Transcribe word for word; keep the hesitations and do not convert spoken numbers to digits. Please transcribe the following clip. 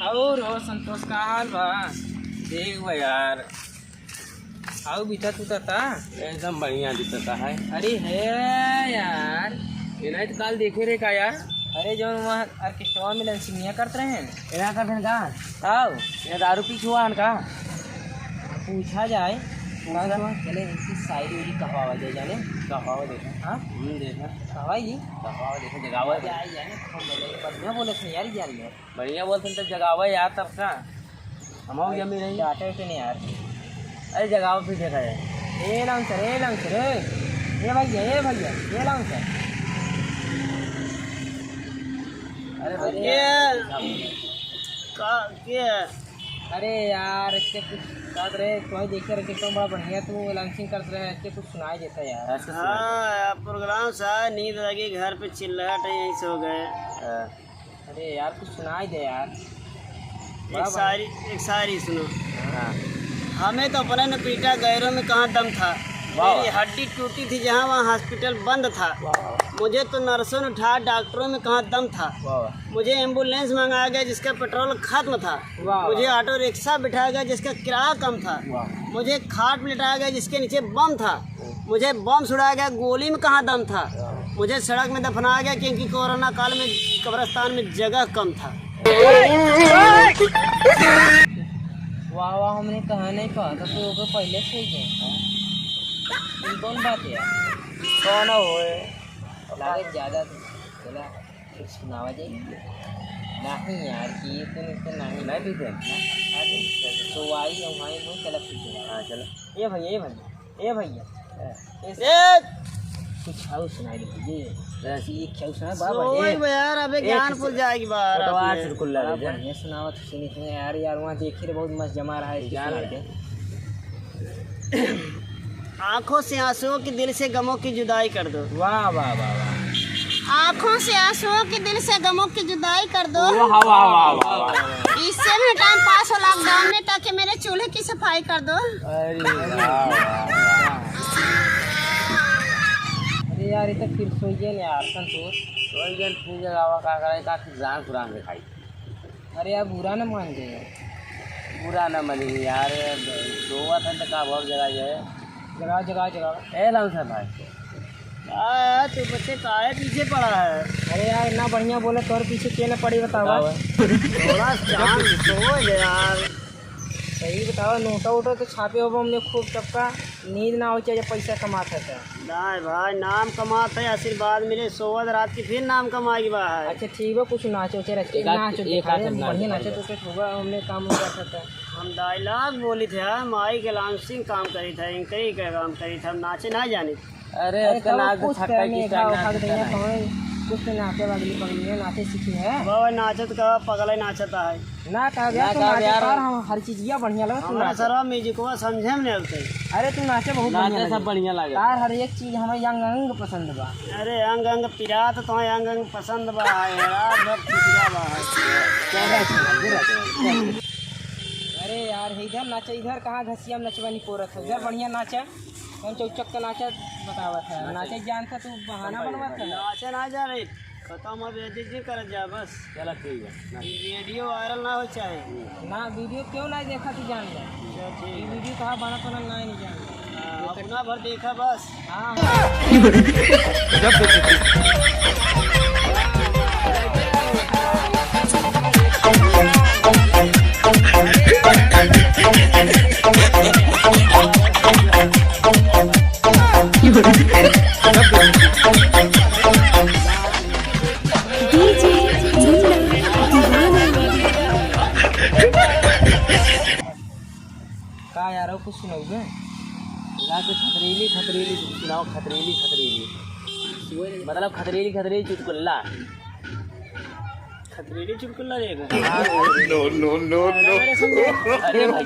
और हो संतोष, का हाल बा? ठीक बा यार। आउ बीता तू ता? एकदम बढ़िया बीतता है। अरे है यार। ये नहीं तो काल देखे रहे का यार? अरे जौन वहाँ ऑर्केस्ट्रा में लंसिनिया करत रहे हैं। एना कर देन का? आओ। ये दारू पी छुआ हन का? पूछा जाए। पूछा। चले इनकी शायरी उरी कहवावा जाए जाने। कहवावा देखा। हाँ? हम्म, देखा। कहवाई जी? कहवावा देखा, जगावा मजा देखा। आई जाए। खूब मजा आई। बढ़िया बोले थे यार, जान ले। बढ़िया बोलते हैं तब जगावा यार, तब का। हम हो गया मेरे ही। डांटे उठे नहीं यार। अरे जगावा फिर देखा जाए। ए लाउंसर, ए लाउंसर, ए। ए भैया, ए भैया, ए लाउंसर। अरे अरे भैया। का, के है? अरे यार, इसके कुछ बात रहे, कोई देखे रहे, कितना बड़ा बढ़िया तू announcing करत रहे, इसके कुछ सुनाई देता यार। ऐसे सुनाई देता। हाँ, यार, प्रोग्राम सा नींद लगी, घर पे चिल्लाहट है, यहीं सो गए। हाँ। अरे यार, कुछ सुनाई दे यार। एक बड़ा शायरी, एक शायरी सुनो। हाँ। हमें तो अपने ने पीटा, गैरों में कहाँ दम था। वाह। मेरी हड्डी टूटी थी जहाँ, वहाँ हॉस्पिटल बंद था। वाह, वाह। मुझे तो नर्सों ने उठाया, डॉक्टरों में कहाँ दम था। वाह, वाह। मुझे एम्बुलेंस मंगाया गया जिसका पेट्रोल खत्म था। वाह, मुझे वाह। ऑटो रिक्शा बिठाया गया जिसका किराया कम था। वाह। मुझे खाट में लिटाया गया जिसके नीचे बम था। मुझे बम सुड़ाया गया, गोली में कहाँ दम था। वाह। मुझे सड़क में दफनाया गया क्योंकि कोरोना काल में कब्रिस्तान में जगह कम था। वाह, वाह, हमने कहा नहीं कहा था, तो ओके पहले से ही कहा था। ये कौन बात है? कौन होए? लागत ज्यादा तो चला। कुछ सुनावा जाए? नहीं यार, कि ये तो नहीं, तो नहीं। नहीं पीते? ना, अरे, तो आई है, वहीं वो चला पीते हैं। हाँ, चलो। ए भैया, ए भैया, ए भैया। ए, ए! कुछ और सुनाई दे भैया। बस ये क्या सुना, बाबा, सोई ए। बा यार, अबे ए, ज्ञान कुछ खुल जाएगी बार फोटो आपने। आज बिल्कुल ला बड़ा ले जा। बढ़िया सुनावत सुनी थे यार, यार, वहाँ देखी रहे, बहुत मस्त जमा रहा है, इसकी यार। सुनाई दे। आंखों से आंसुओं की, दिल से गमों की जुदाई कर दो। वाह, वाह, वाह, वाह। आंखों से आंसुओं की, दिल से गमों की जुदाई कर दो। वाह, वाह, वाह, वाह, वाह। इससे भी टाइम पास हो लॉकडाउन में, ताकि मेरे चूल्हे की सफाई कर दो। अरे वाह, वाह, वाह। अरे यार, ये तो फिर सोइए ने यार, संतोष। सोइए ने, फिर जगावा, का करे, का फिर जान कुरान दिखाई। अरे यार, बुरा न मान जाए। बुरा न मानी यार, सोवत है तो का बहुत जगह जाए। जगाओ, जगाओ, जगाओ। ए लाउंसर भाई। आ, तू बच्चे काहे पीछे पड़ा है? अरे यार, इतना बढ़िया बोले, तोर पीछे के न पड़ी, बतावा। बतावा। थोड़ा शांत हो यार। सही बतावा, नोटा वोटा तो छापे होबो हमने खूब सबका, नींद ना हो चाहे पैसा कमात है तो। नाय भाई, नाम कमात है, आशीर्वाद मिले, सोवत रात की फिर नाम कमाई बा है। अच्छा ठीक बा, कुछ नाचे उचे रच के एक आध, नाच एक दिखा आध दे, नाच बढ़िया दिखा नाचे दे। तो कुछ होगा, हमने काम हो जाता था। हम डायलॉग बोली थे, हम आई के लांसिंग काम करी थे, एंकरी के काम करी थे, हम नाचे ना जानी। अरे, अरे, आजकल कब नाच कुछ स्टाइल करने का उठा के दैया, कौन कुछ तो नाचे वाली पगली है, नाचे सीखी है। बाबा नाचत का पगला नाचता है। ना कहब यार, ना तू कहब नाचे यार। कर, हम हर चीजिया बढ़िया लगे, तू हमरा नाचे। सरवा म्यूजिकवा समझे में नहीं आते। अरे तू नाचे बहुत नाचे बढ़िया सब लगे। बढ़िया लगे। तार हर एक चीज हमें अंग अंग पसंद बा। अरे अंग अंग पिरात तो अंग अंग पसंद बा, है, रात भर खिचड़ा बा, है। अरे यार, इधर नाचे, इधर कहाँ घसिया में नचवा नहीं पोरत है, इधर बढ़िया नाचे। कौन चौचक के नाचे बतावत है? नाचे। नाचे जानता तू बहाना बनवत है। नाचे ना जा रही। खत्म हो, बेइज्जती करत जा बस। चला ठीक बा। ई वीडियो वायरल ना हो चाहे। ना, वीडियो क्यों ना देखा तू जान ले। चल ठीक ये बा। वीडियो कहाँ बनत होना ना नहीं जान ले। हाँ, अपना भर देखा बस। हाँ, हाँ। का यार, और कुछ सुनाओगे? गा के खतरेली, खतरेली सुनाओ, खतरेली, खतरेली। मतलब खतरेली, खतरेली चुटकुल्ला। खतरेली चुटकुल्ला देगा। No, no, no, no। अरे भाई।